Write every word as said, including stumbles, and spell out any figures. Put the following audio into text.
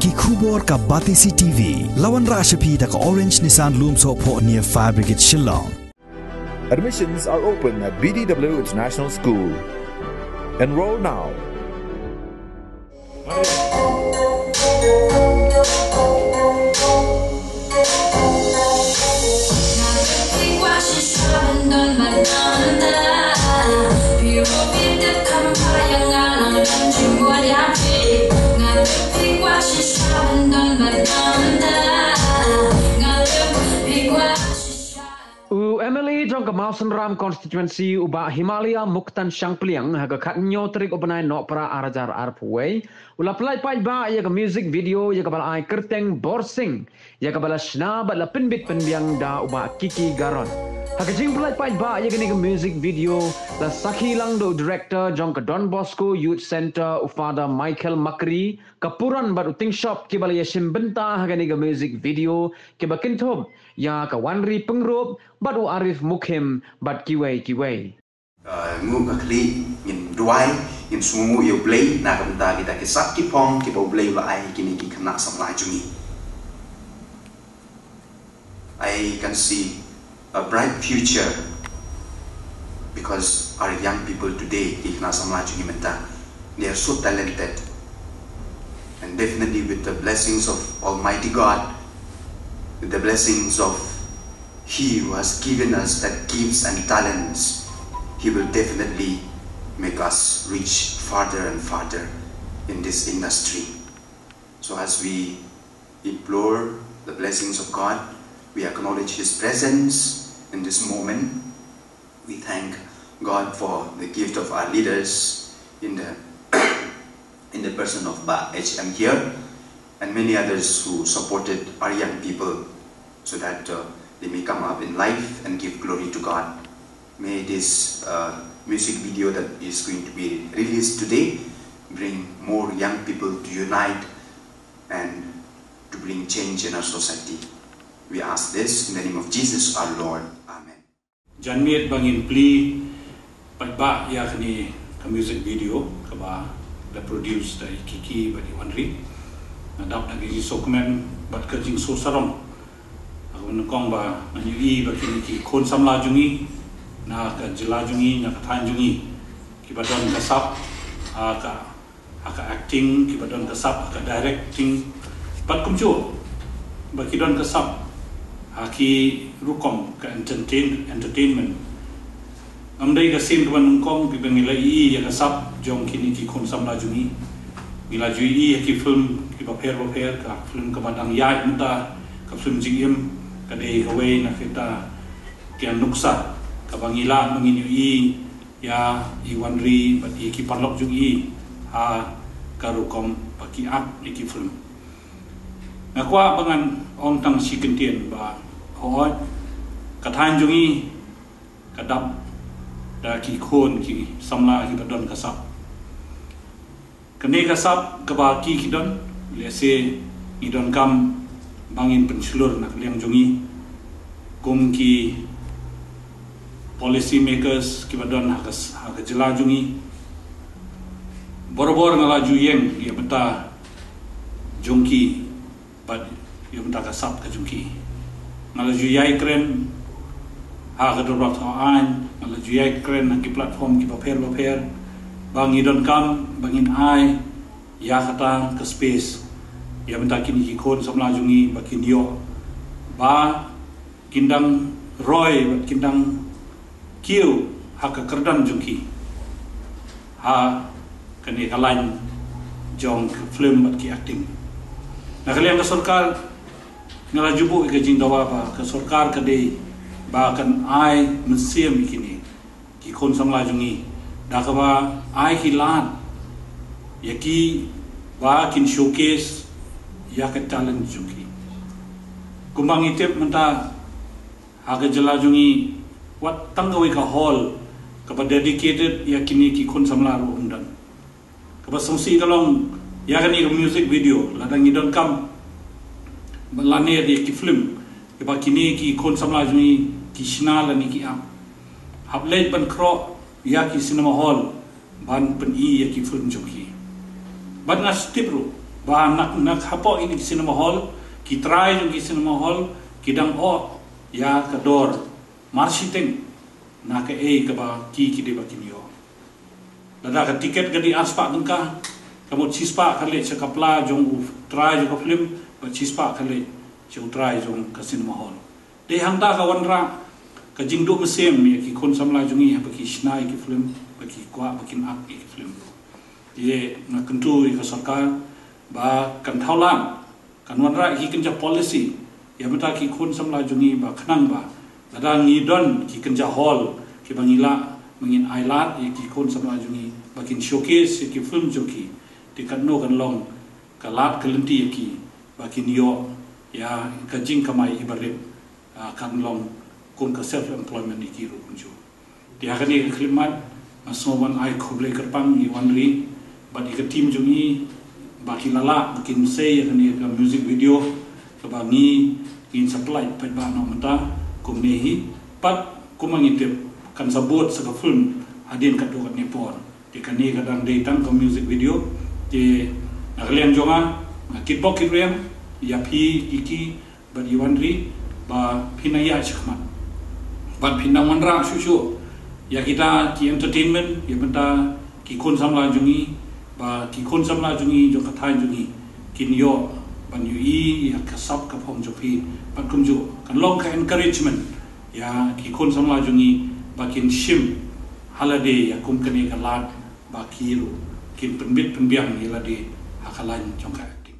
Ki khubor ka Batesi T V. La wanrah sha phi da ka Orange Nissan Lumsohphoh near Fire Brigade Shillong. Admissions are open at B D W International School. Enroll now. U M L A jong ka Mawsynram Constituency, u Bah Himalaya Muktan Shangpliang, ha ka khathynñiew tarik u bnai Nohprah ar hajar arphew wei, u la pyllait paidbah ïa ka music video ïa kaba la ai kyrteng Borsing, ïa kaba la shna bad la pynbit pynbiang da u Bah Kiki Garon. Ha ka jingpyllait paidbah ïa kane ka music video, la sakhi lang da u director jong ka Don Bosco Youth Centre, u Father Michael Makri, ka Puran bad u Tingshop kiba la ïashim bynta ha kane ka music video, kiba kynthup ïa ka Wanri Pyngrope bad u Arif Mukhim bad kiwei kiwei. Uh, nguh ka khlieh, ngin duwai, ngin sngewnguh ïa U Blei na ka bynta kita ki sap ki phong kiba U Blei u la ai ha kine ki khynnah samla jong ngi. I can see a bright future because our young people today, ki khynnah samla jong ngi mynta, they are so talented. And definitely with the blessings of Almighty God, with the blessings of He who has given us that gifts and talents, He will definitely make us reach farther and farther in this industry. So as we implore the blessings of God, we acknowledge His presence in this moment. We thank God for the gift of our leaders in the in the person of Bah H M here, and many others who supported our young people so that uh, they may come up in life and give glory to God. May this uh, music video that is going to be released today bring more young people to unite and to bring change in our society. We ask this in the name of Jesus our Lord. Amen. Janmiet ba ngin plie paidbah ïa kane ka music video kaba la produce da i Kiki bad i Wanri. Nga dap da ka jingsngewkmen bad ka jingsngewsarong. Nga nyngkong ba ngan ïohi ba kine ki khun samla jong ngi na ka jylla jong ngi, na ka thaiñ jong ngi, kiba don ka sap ha ka ha ka acting, kiba don ka sap ha ka directing, bad kumjuh ba ki don ka sap ha ki rukom ka entertain, entertainment. Ngam dei ka sien kaba nyngkong kiba ngi la ïohi ïa ka sap jong kine ki khun samla jong ngi. Ngi la ju ïohi ha ki film kiba pher bapher, ka film kaba dang ïaid mynta, ka film jingim, ka dei kawei na kita ki nuksa kaba ngi lah ba ngin ïohi ïa i Wanri bad ïa ki paralok jong i ha ka rukom ba ki act ïa ki film. Nga kwah ba ngan ong tang shi kyntien ba hooid ka thaiñ jong i ka dap da ki khun ki samla kiba don ka sap. Kane ka sap kaba ki ki don, lehse ngi donkam ba ngin pynshlur na ka liang jong ngi kum ki policy makers kiba don ha ka s-, ha ka jylla jong ngi. Barabor nga la ju ïeng ïa bynta jong ki bad ïa bynta ka sap ka jong ki. Nga la ju ïai kren ha ka dorbar thaw aiñ, nga la ju ïai kren ha ki platform kiba pher bapher ba ngi donkam ba ngin ai ïa kata ka space ïa bynta kine ki khun samla jong ngi ba kin ïoh ba kin dang roi bad kin dang kiew ha ka kyrdan jong ki ha kane ka lain jong ka film bad ki acting. Na ka liang ka sorkar nga la ju buh ïa ka jingdawa ba ka sorkar ka dei ba kan ai mynsiem ïa kine ki khun samla jong ngi da kaba ai ki lad ïa ki ba kin showcase ïa ka talent jong ki. Kumba ngi tip mynta ha ka jylla jong ngi wat tang kawei ka hall kaba dedicated ïa kine ki khun samla ruh ym don. Kaba sngewsih ka long ïa kane ka music video lada ngi donkam ba lane ïa ki film kiba kine ki khun samla jong ngi ki shna lane ki act, hap leit ban khroh ïa ki cinema hall ban pyni ïa ki film jong ki. Bad nga tip ruh Ba nak nak hapoh ïa ki cinema hall, ki trai jong ki cinema hall ki dang ong ïa ka dor marshiteng na kaei kaba ki ki dei ba kin ïoh. Lada ka tiket ka dei arspah tyngka, ka mut shispah ka leit sha ka pla jong u trai jong ka film, bad shispah ka leit sha u trai jong ka cinema hall. Dei hangta ka wanrah ka jingduh mynsiem ïa ki khun samla jong ngi haba ki shna ïa ki film, ba ki kwah ba kin act ïa ki film. Te nga kyntu ïa ka sorkar ba kan thaw lad, kan wanrah ïa ki kynja policy ïa bynta ki khun samla jong ngi, ba khnang ba lada ngi don ki kynja hall kiba ngi lah ba ngin ai lad ïa ki khun samla jong ngi ba kin showcase ïa ki film jong ki, te katno kan long ka lad ka lynti ïa ki ba kin ïoh ïa ka jingkamai iba rit, ah, kan long kum ka self employment ïa ki ruh kumjuh. Te ha kane ka khyllipmat nga sngew ban ai khublei kyrpang ïa i Wanri bad ïa ka team jong i ba ki la lah ba kin sei ïa kane ka music video kaba ngi ngin sa pynlait paidbah noh mynta kumne hi. Bad kumba ngi tip kan sa bud sa ka film hadien katto katne por. Te kane ka dang dei tang ka music video. Te na ka liang jong nga, nga kitbok kitrwiang ïa phi ki ki bad i Wanri ba phin nang ïaid shakhmat, bad phin nang wanrah shuh shuh ïa kita ki entertainment ïa bynta ki khun samla jong ngi, ba ki khun samla jong ngi jong ka thaiñ jong ngi kin ïoh ban ïohi ïa ka sap ka phong jong phi. Bad kumjuh kan long ka encouragement ïa ki khun samla jong ngi ba kin shim ha lade ïa kum kane ka lad, ba ki ruh kin pynbit pynbiang ïa lade ha ka lain jong ka acting.